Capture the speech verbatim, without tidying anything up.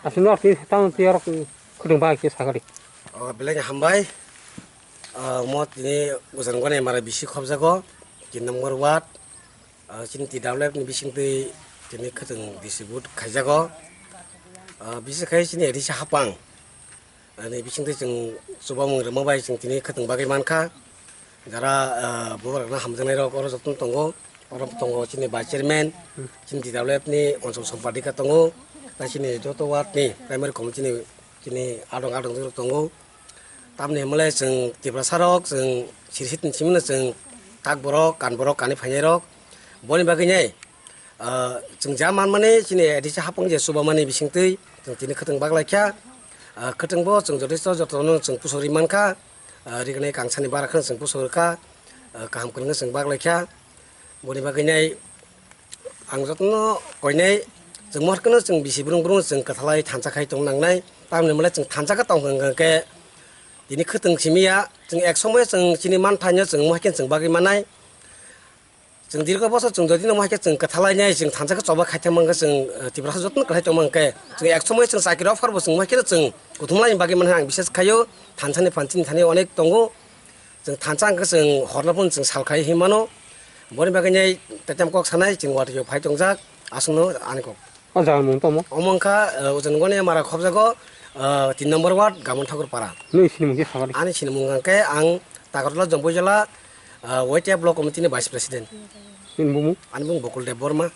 Aswk no tini tamo tiyarok khwtwng bai khe sakali. O, belai hambai. O, mo tini Ujanagoni mara bisi khobjago, tin number ward. O, chini T W F ni bisingtwi tini khwtwng distribute khaijago. O, bisi khai chini A D C hapang. Ani bisingtwi chwng chubamung rwma bai chwng tini khwtwng bagwi mankha. Jara, ah, borokno hamjaknairok oro jotono tongo. Oro tongo chini vice chairman, chini T W F ni Anchal Sompadika tongo. Tai chini joto ward ni primary committee ni chini adong adong rok tongo. Tamni hwnmale chwng Tiprasa rok, chwng sirsit ni simi no chwng tak borok, kan borok, kani phainairok. Boni bagwi nai, ah, chwng ja manmani chini A D C hapang je chubamani bisingtwi chwng tini khwtwng baglaikha. Ah, khwtwngbo chwng jotono jotono chwng pusori mankha. Ah, rignai kangsani bara kheno chwng pusori kha. Ah, kaham kwrwngno chwng baglaikha. Boni bagwi nai ang jotono koinai chwng mohor kheno chwng bisi brung brung chwng kwthalai thansa khai tong nangnai. Tamni hwnmale chwng thansa khe tong hwnkhe tini khwtwng simi ya. Chwng ek somoyo chwng chini manthaino chwng mohor kheno chwng bagwi manai. Chwng dirgho bosor chwng jodi no hai khe chwng kwthalai nai, chwng thansa khe choba khai thang mankha, chwng, eh, Tiprasa jotono kwthai tong mankhe, chwng ek somoy chwng chakri offer bo chwng hai khe chwng kuthumlaini bagwi manha ang bishes khaio, thansa ni phan chini thani onek tongo, chwng thansa ang khe chwng horna phano chwng sal khai hinwi mano, boni bagwi nai tetem kok sanai chwng watwi phai tongjak, aswkno ani kok. O jaga mung tamo? Omo wngkha, eh, Ujanagoni mara khobjago, eh, tin number ward, Gamon Thakur Para. Nini sinimung khe sakali? Ani sinimung hwnkhe ang Takartola Jompuijala, eh, Y T F block committee ni vice president. Nini bumung? Ani bumung Bokul Deb Borma.